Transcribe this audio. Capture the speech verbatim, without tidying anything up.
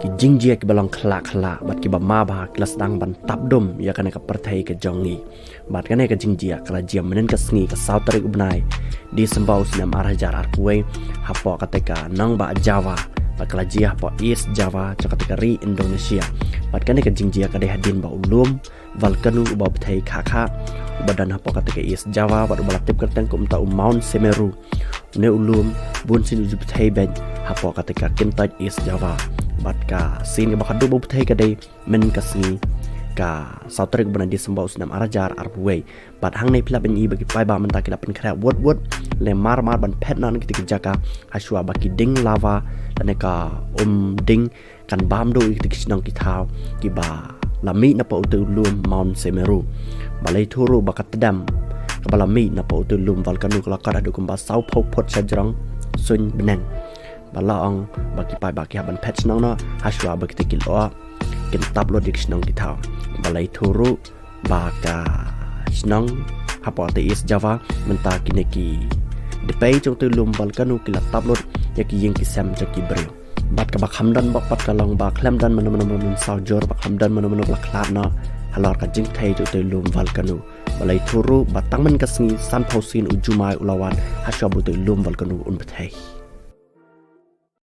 Ki jingjia kiba long khla khla bad kiba ma bha ki la sdang ban tap dum ïa kane ka pyrthei ka jong ngi. Bad kane ka jingjia ka la jia mynnin ka sngi ka saw tarik u bnai December u snem ar hajar arphew wei, hapoh kata ka nongbah Java. Bad ka la jia hapoh East Java, jong kata ka ri Indonesia. Bad kane ka jingjia ka dei hadien ba u lum volcano uba bthei khah khah, uba don hapoh kata ka East Java, bad uba la tip kyrteng kum uta u Mount Semeru. Une u lum bunsien u ju bthei beit hapoh kata ka kyntoit East Java. Bad ka sien kaba khadduh ba u bthei ka dei mynnin ka sngi ka saw tarik u bnai December u snem ar hajar arphew wei. Bad hangne phi lah ban i ba ki paidbah mynta ki la pynkhreh wut wut, leh mar mar ban phet noh na kita ki jaka, hashwa ba ki dieng lava lane ka um dieng kan bam duh ïa kita ki shnong ki thaw kiba la mih napoh utei u lum Mount Semeru. Balei thuh ruh ba ka tdem kaba la mih napoh utei u lum volcano ka la kot haduh kumba sawphew phut shajrong suiñ bneng. Ba la ong ba ki paidbah ki hap ban phet shnong noh, hashwa ba kita ki lyoh kin tap lut ïa ki shnong ki thaw. Balei thuh ruh ba ka shnong hapoh kata East Java mynta kine ki dpei jong utei u lum volcano ki la tap lut ïa ki ïing ki sem jong ki briew. Bad kaba kham don bok pat ka long ba khlem don mano mano ba mynsaw jur, ba khlem don mano mano ba la khlad noh halor ka jingthei jong utei u lum volcano. Balei thuh ruh ba tang mynnin ka sngi sanphew sien u jumai u la wan hashwa ba utei u lum volcano un bthei.